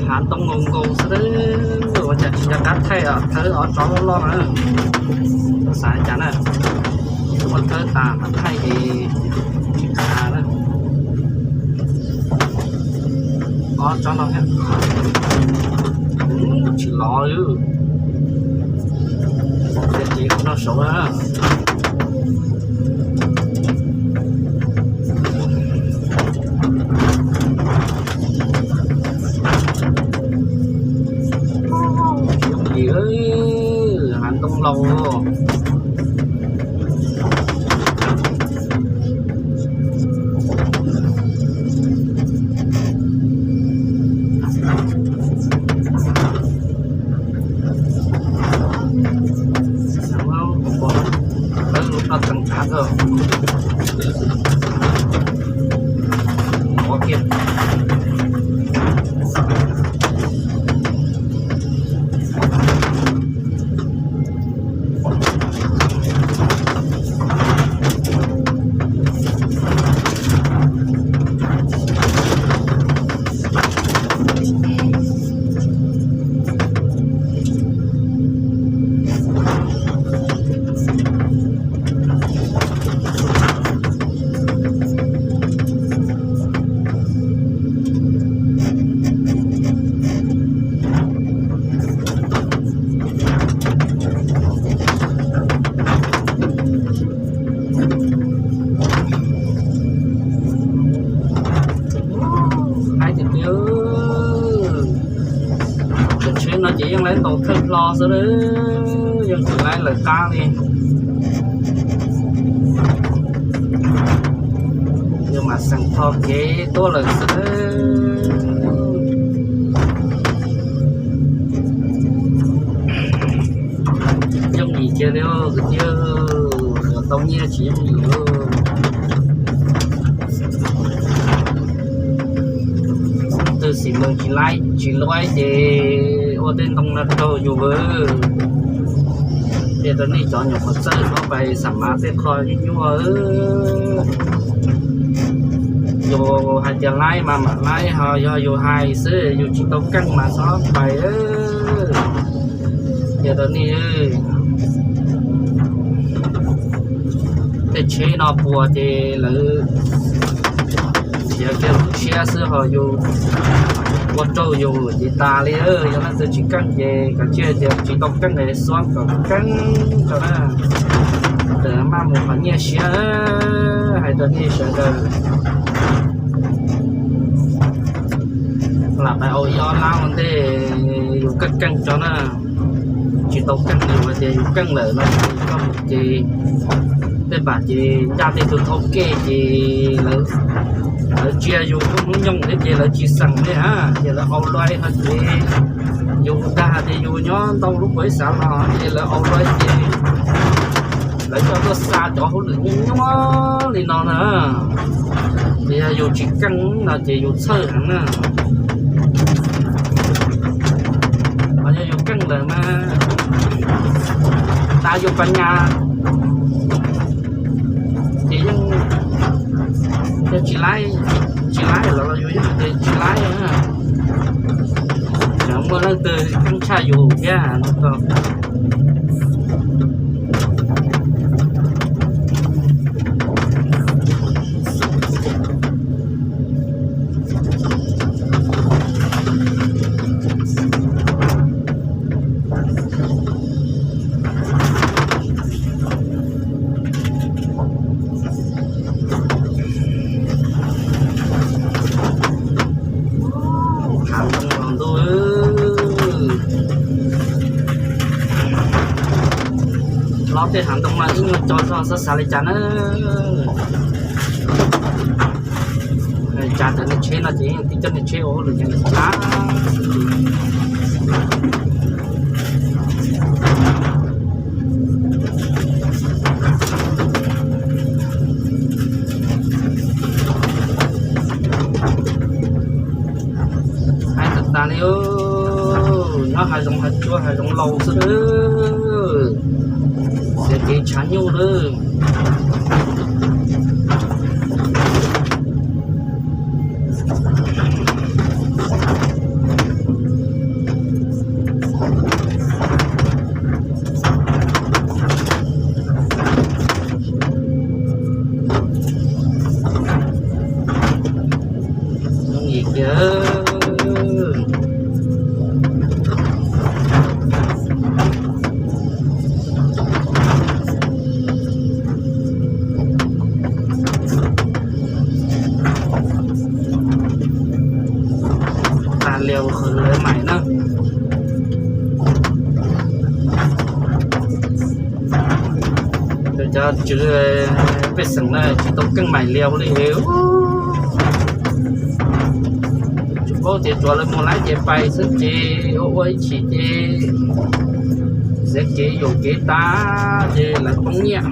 Hav ntoo nkaus nkaus xwb, ua cas tsis nco qab thaij os, thawb ob tsob loj loj na. Xav li cas na, muab thawb tas mas thaij ces tsis tas na. Ob tsob no thiab, tsis lov li. Ces no saud na. Yooj yim, hav ntoo laus. Lawv lub no teem thav kawg. Ov kiag. Haib tiag tiag. Cov tsheb no ces yeej laib ntaus thawj hlo xwb, yeej tsis laib lawv qab li. Yog mas xeem tho kev tuaj lawm xwb. Yooj yim kiag li kwv tij, tau nyiaj tsis yooj yim. Twg xim moos tsis laib tsis luaib ces ua tej ntoo no raug yus. Ces rau nej cov nyuam qhuav txawj txhob pais xam mav tej qho nyuaj nyuaj. Yus hais tias laib mas mam laib, ho yog yus hais xwb yus tsis tau keej mas txhob pais. Ces rau nej, tej tsheb no puas ces lawv nrhiav kiag lub siab xwb ho yus ua raug yus ces tas li. Yog leej twg tsis keej ces kav tsij tias tsis tau keej es xuab kom keej tso na. Tawm maj mus qhov nyiaj siab, hais rau nej sawv daws. Lam pais ua ib ob lab ua ntej yus keej keej tso na. Tsis tau keej yus hais tias yus keej lawm no ces koj mus ces tej pam ces ncaj tej tus thau kej ces lawv tsia yus lub hnub nyoog thiab ces lawv tsis xeem li a, ces lawv au lua no ces yus dag hais tias yus nyob ntau lub pawv xav los ces lawv au lua ces lawv coj tuaj xa cov hauj lwm nyuaj nyuaj li no na. Ces yog yus tsis keej no ces yus txhawj heev na. Ho yog yus keej lawm mas tas yus pas nyas ces yeej, yog tsis laib, tsis laib los yus yeej tias tsis laib na. Tseem muaj leej twg keej tshaj yus thiab no. Hav ntoo los ntuj, hlob tej hav ntoo mas ib nyuag co zog xav xav li cas na. Cas cov niag tsheb no ces yeej tib cov niag tsheb ua hauj lwm ces nws txhob qab. Haib tag tas li, nyob hav zoov hav tsuag hav zoov laus xwb, xiam kev tshav nyuj lawm. Tiag. Tas lias qhwv lawv mais na. Cov tswv pej xeem na tsis tau keej mais lias li. Tsis paub tias tsuav lawv mus laib ces pais xwb ces ua ua ib chim ces xiav kev yuam kev tas ces lawv poob nyiaj.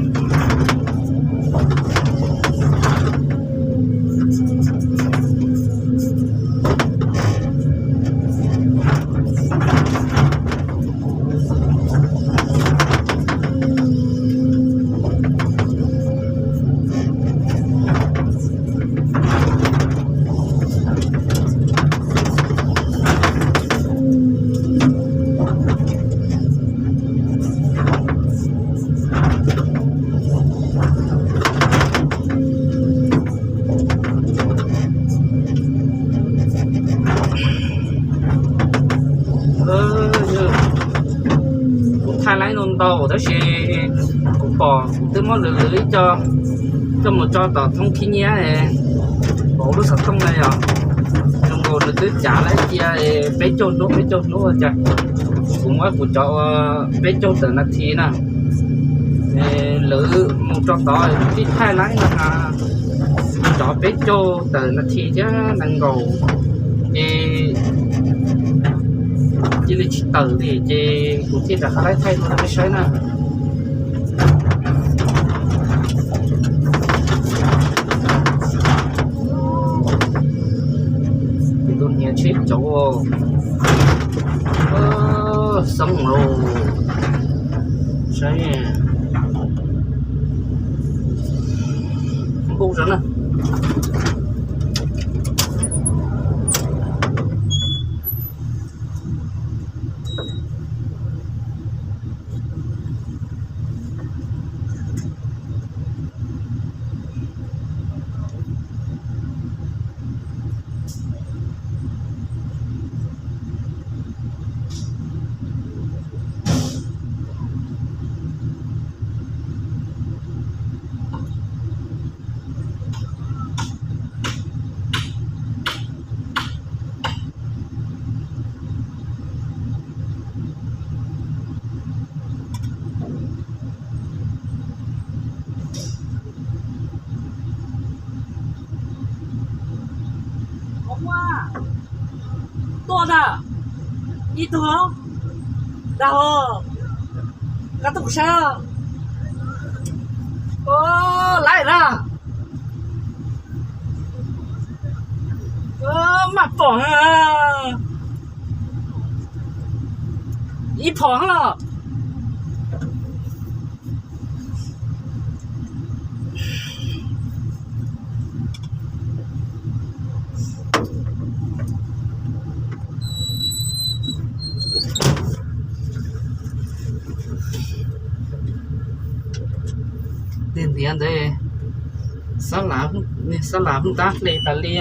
Kuv thaij laib no ntau tab sis kuv pom kuv twb muab lwv lwv ib co coj mus tso tom thoob khib nyiab hauv lub xov tooj na yom. Zoo nkaus nws twb cav lawm cia peb caug hnub peb caug hnub cas. Kuv muab kuv cov ua peb caug tawm nas this na, lwv mus tso tod twb thaij laib no na. Cov peb caug tawm nas this thiab nees nkaum ces cia li tsis tawm li ces kuv thiaj rov qab laib thaij rau nej saib na. Tus niam tsheb cauv xoob lauj. Saib npuj rau na. Tuaj na, ib tug dag ho, koj tuaj kuv saib. Laib na, maj pom ib phom los. Tej ntiav ntawd, xab lav pheej tab hle tas li.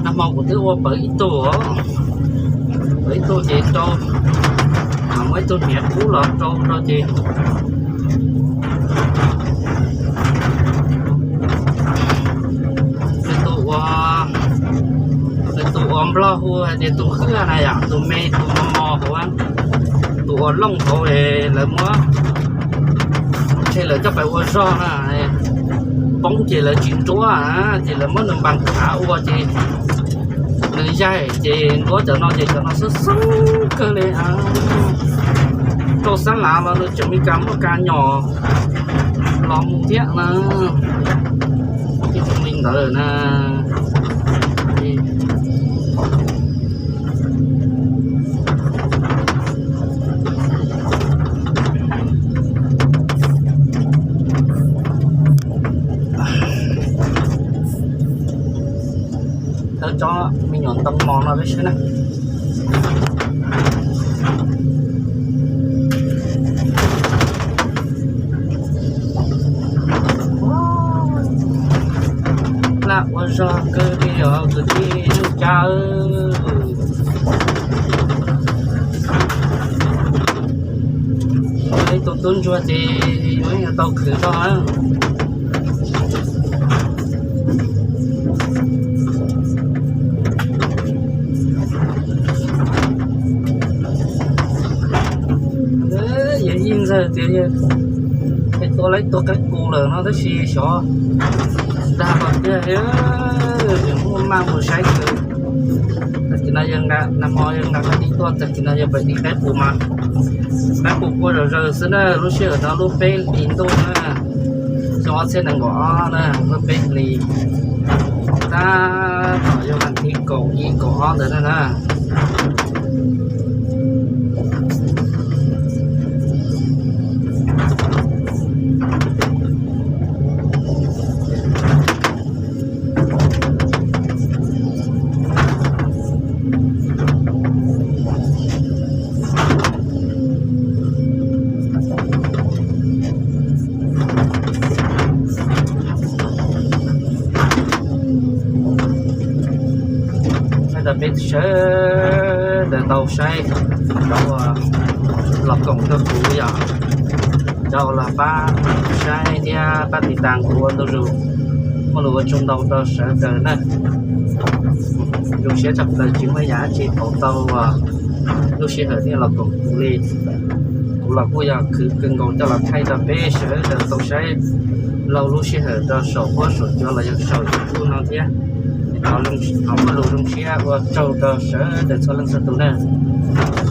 Nag hmo kuv twb ua pawv ib tug, pawv ib tug ces rau, muab ib tug hniav kub los rau rau ces tus ua, tus ua nplog hu hais tias tus hwj na yom, tus me tus mos mos hauv, tus ua looj hauv lawv muab, ntshe lawv coj pais ua zog na, poob ces lawv tsis nruab ces lawv muab nws npas khav ua ces nws yaig ces nruab cov no ces cov no xoob xoob kawg li. Rau xab lav los nws tseem me kas muaj kas nyom los mus thiab na. Ces zoo li ntawd na. Thawb tsob me nyuam ntoo mos no peb saib na. Rog kawg li os kwv tij neej tsa. Ib tug tub ntsuag ces yuav yog tau khwv rog na. Yog ib ntxawg tias yog tua laib tua qaib qus lawm no tab sis xyov dag los tiag, muaj maj mus saib kawg. Tag kis no yog nqa, nag hmo yog nqa qaib dib tuaj, tag kis no yog pem dib qaib qus mas qaib qus quaj zom zaws xwb na. Lub sij hawm no lub peb hlis ntuj na, xyoo ob txhiab nees nkaum ob na, lub peb hlis, tab tom yog vas thib kaum ib kaum ob ntawd na na. Peb sawv daws tau saib, cov uas los koom rau kuv yom, cov uas los pab saib thiab pab tiv tas kuv ua ntu zus, muaj lus ua tsaug ntau rau sawv daws na. Zoo siab tshaj plaws tsis muaj yam dab tsi pauv tau lub sij hawm thiab los koom kuv li. Kuv los kuj yog khwv kawg nkaus coj los thaij rau peb sawv daws tau saib, lauj lub sij hawm rau saum huab saum cua los yog saum YouTube no thiab. Thov muaj lus zoo siab ua tsaug rau sawv daws txhua leej txhua tus na.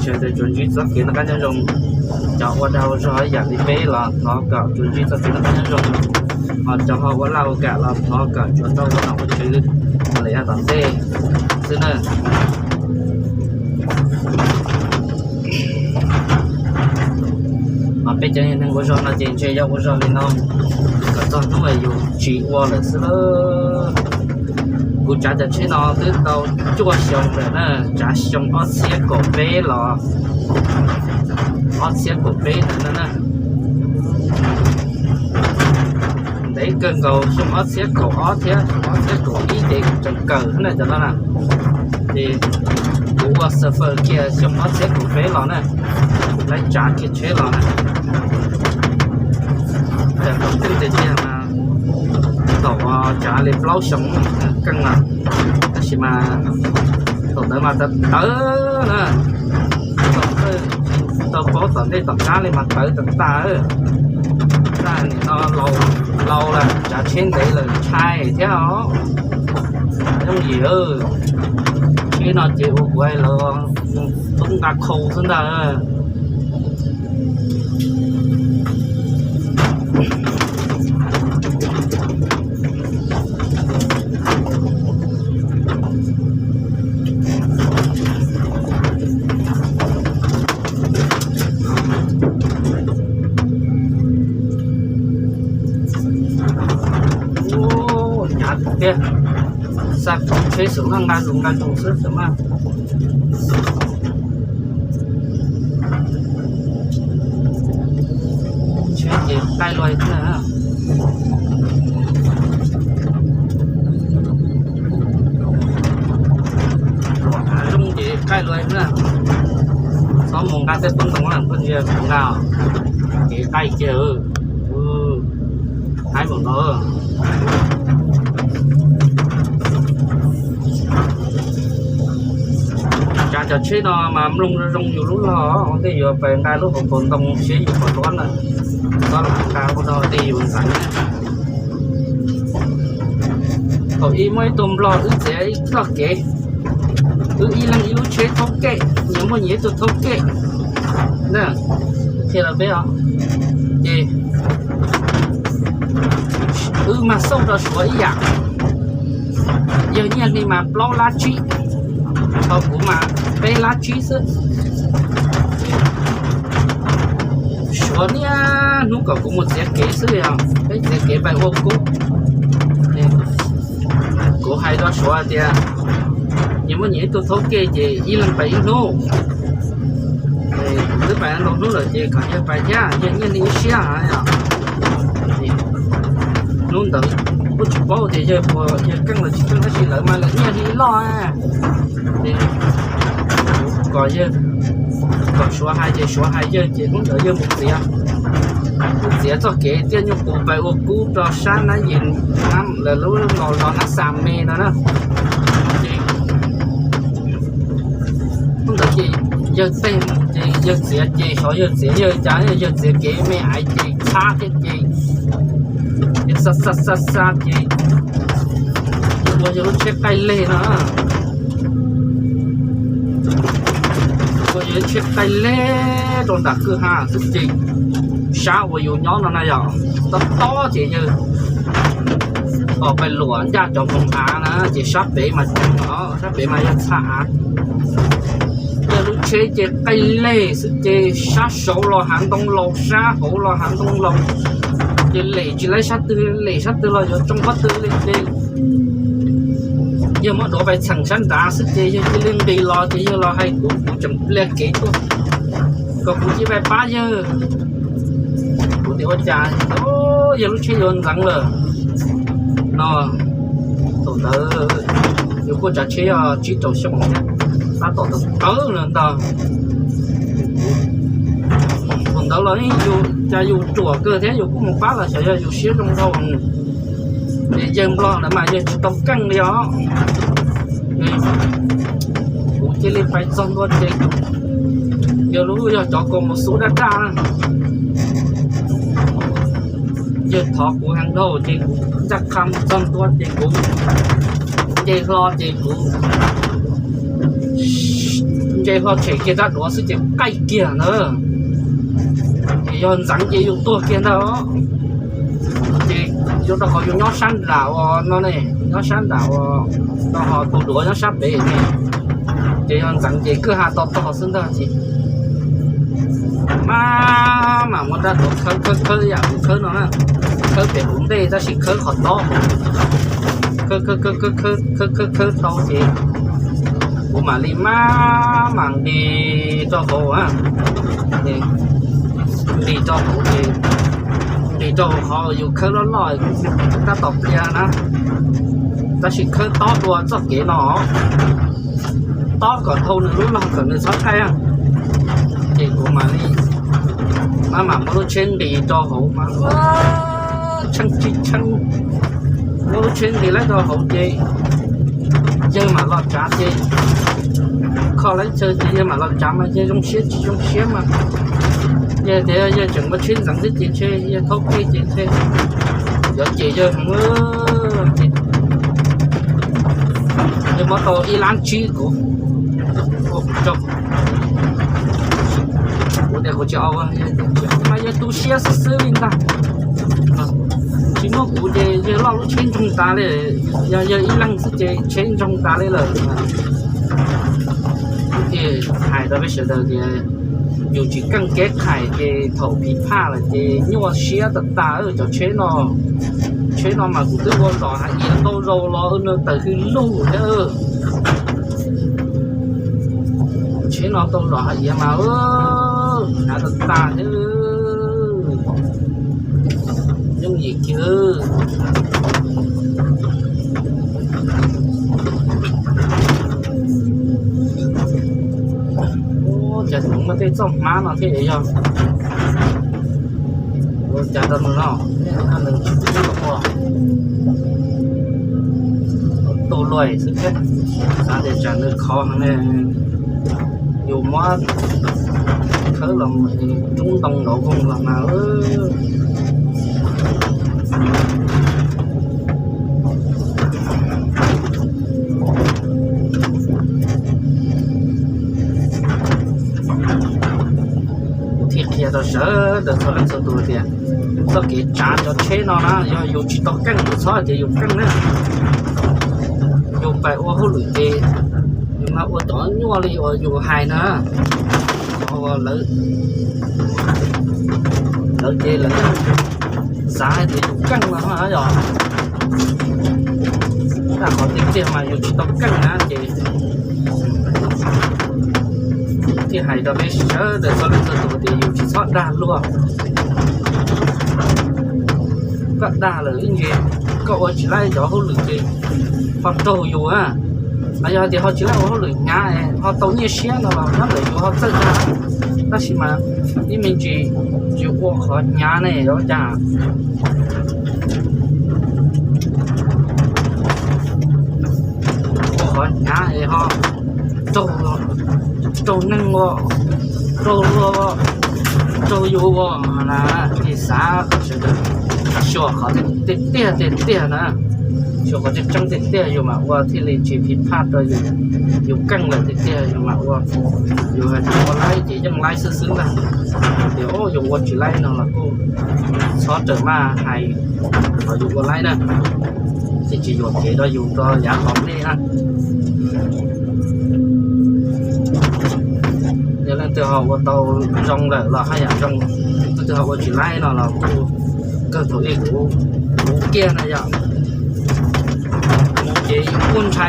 Sawv daws tsuas ntsib txoj kev noj qab nyob zoo. Cov ua dag ua zog ib yam li peb los thov kom tsuas ntsib txoj kev noj qab nyob zoo, ho cov ho ua laj ua kam los thov kom tsuas tau ua nom ua tswv li yav tom ntej xwb na. Ho peb cov neeg ua zog no ces ntshe yuav ua zog li no kom txog hnub yus tsis ua lawm xwb lauj. Kuv tsav cov tsheb no twb tau cuaj xyoo lawm na, tsav xyoo ob txhiab kaum peb los ob txhiab kaum peb ntawd na. Ntev kawg nkaus xyoo ob txhiab kaum ob thiab ob txhiab kaum ib ces tseem kawm na cov no na. Ces kuv ua xav fawm kiag xyoo ob txhiab kaum peb los na, lawv tsav kiag tsheb los na. Tam thaum twg tiag tiag mas thaum tsav li plaub xyoo keej na, tab sis mas thaum ntawd mas tawv tawv na, thaum tawv tau paub tom ntej tom qab li mas tawv tas tas. Nim no laus lawm tsav tsheb ntev lawm ntshai thiab os. Yooj yim, tsheb no ces ua kuv hais lawv tub nqa khau xwb ntag. Hnyav tiag, xa tsheb xwm mas nqa zus nqa zus xwb xwm mas. Tsheb ces qaij luaj thiab. Luam hav zoov ces qaij luaj na. Txhob mus nqa tej pob ntoo na, pob ntsia nqa ces qaij kiag. Haib npaum no. Tsav cov tsheb no mas mloog zoo zoo yus lub log, ua ntej yuav pais nqa lub hauv paus ntoo siab yus pom luab na. Txhob los nqa ua rau tej yus ntxeev. Thaum ub muaj ib tug nplog wb txiav ib txoj kev, wb ib leeg ib lub tsheb thaub kej, nyias muaj nyias ib tug thaub kej na. Qhia rau peb os, ces wb mas xauj rau suav ib yam, yawg nyiaj hli mas plaub lab tsib, ho kuv mas peb lab tsib xwb. Suav niaj hnub kom kuv mus txiav kev xwb, yog peb txiav kev pais ua kub. Kuv hais rau suav tias, nyias muaj nyias ib tug thaub kej ces ib leeg pais ib hnub. Twb pais ntau hnub lawm ces kom yawg pais thiab, yawg nyiaj hli ib siab. Hnub ntawd Kuj tsis paub tias yawg puas yawg keej los tsis keej tab sis lawv mas lawv nyiaj li loj. Ces kom yawg, kom Suav hais ces Suav hais yawg ces hnub ntawd yawg mus txiav, mus txiav txoj kev tiaj nyuj qus pais ua kub rau sab nab yim, lawv lub los zos nab xa me no na. Ces hnub ntawd ces yawg tej mus ces yawg txiav ces xyov yawg txiav yawg cas yawg txiav kev me aiv ces txhab thiab ces xa xa xa xa ces ua yawg lub tsheb qaij leg no, ua yawg lub tsheb qaij leg rau nram kwj ha xwb ces sab uas yus nyob no na yog tob tob ces yawg tom pais luam ncaj cov npoo av na ces sab pem mas ceev os, sab pem mas yog txha av. Yawg lub tsheb ces qaij leg xwb ces sab saud los hav ntoo laus, sab hauv los hav ntoo laus, ces lem tsis laib sab twg, lem sab twg los yuav tsoo pob tw li ces yawg muab duav pais txheem sab nrad xwb ces yawg cia li nqis los ces yawg los hais kuv, kuv tseem pliag kev tuaj kom kuv cia li pab yawg. Kuv tias ua cas yawg lub tsheb yuav ntxeev lawm no. Thaum ntawd yus kuj tsav tsheb yog tsib rau xyoo thiab, tab tom tawv tawv lawm ntag. Thaum ntawd los yus cas yus ruam kawg thiab yus kuj mus pab los xyov yog yus siab zoo dhau ces yawg nplog ntawd mas yawg tsis tau keej li os. Kuv cia li pais txog ntua ces yawg lub yog cov kaus mom xub daj daj na. Yawg thov kuv heev dhau ces kuv ncaj qha mus txog ntua ces kuv nce hlo ces kuv nce hlo tshem kiag rab duav xwb ces qaij kiag ntawd. Ces yog ntxeev ces yus tuag kiag ntag. Ces yuav rau qhov yus nyob sab nram uas no ne, nyob sab nram uas no ho tus duav nyob sab pem ne. Ces yog ntxeev ces kwj ha to to xwb ntag ces maj mam muab rab duav khawb khawb khawb yam kuv khawb no na, khawb pem hauv ntej tab sis khawb qhov tob, khawb khawb khawb khawb khawb tau ces kuv mam li maj mam nqis rau hauv, nqis rau hauv ces nqis rau hauv qhov yus khawb loj loj, tab tom pliag na, tab sis khawb tob dua txoj kev no, tob kom dhau nws lub log kom nws txhob qaij. Ces kuv mam li maj mam muab lub tsheb nqis rau hauv mas tsheej tsis tsheej, muab lub tsheb nqis lawm rau hauv ces yawg mam los tsav ces kho lawm chaw ces yawg mam los tsav mas yawg zoo siab tsis zoo siab mas yawg tias yawg tseem muaj tsheb ntxeev xwb ces ntshe yawg thaub kej ces ntshe yuav cem yawg heev. Ces yawg muab tau ib lab tsib kuv, kuv tias kuv tsis, mas yawg tu siab xwb xwb li ntag. Tsis muaj kuv ces yawg loj lub tsheb ntsoog tas li, yog yawg ib leeg xwb ces tsheb ntsoog tas li lawm. Ces hais rau peb sawv daws tias yus tsis keej kev khais ces thaum phiv phaj lawm ces nyuaj siab tas tas cov tsheb no. Tsheb no mas kuv twb ua zom hav iav ntau zaus los nws tawm hws lug thiab. Tsheb no tau zom hav iav mas hnav tas tas thiab. Yooj yim kiag. Ua cas tseem muaj tej txoj hmab no thiab yog ua cas rau nws no, nws tsis ua tu luaj xwb thiab. Xav tias tsam nws khov heev ne, yus muab khawb los mus rub ntoo nrov voog los mas. Kuv thiaj qhia rau sawv daws txhua leej txhua tus tias txoj kev tsav cov tsheb no na yog yus tsis tau keej yus txhob tias yus keej na. Yus pais ua hauj lwm ces yus mas ua cov nyuaj li uas yus hais na. Qhov uas lawv, lawv ces lawv xav hais tias yus keej no yog, tab qhov tiag tiag mas yus tsis tau keej na ces thiaj hais rau peb sawv daws txhua leej txhua tus tias yus tsis txhob dag luag. Koj dag lawm ib ntsis koj ua tsis laib cov hauj lwm ces ho raug yus na. Mas yog hais tias ho tsis laib ua hauj lwm hnyav ho tau nyiaj siab no los nyob ntawm yus ho txawj dag, tab sis mas ib me ntsis yus ua qhov hnyav ne yuav cas ua qhov hnyav es ho raug, raug neeg ua, raug luag ua, raug yus ua na. Ces xav sawv daws xyuas qhov tiag tiag tiag tiag na, xyuas qhov tseeb tseeb tiag tiag yus mam ua thiaj li tsis phiv phaj rau yus, yus keej lawm tiag tiag yus mam ua. Yus hais tias ua laib ces yeej laib xwb xwb ntag, tias yus ua tsis laib no los kuj txhob rawm maj hais qhov yus ua laib na, thiaj tsis yuam kev rau yus rau yav tom ntej na. Yog leej twg ho ua tau zoo lawm los haj yam zoo, leej twg ho ua tsis laib no los kuj kawg thaum ub kuv, kuv kiag na yom. Mus ces yus kuj ntshai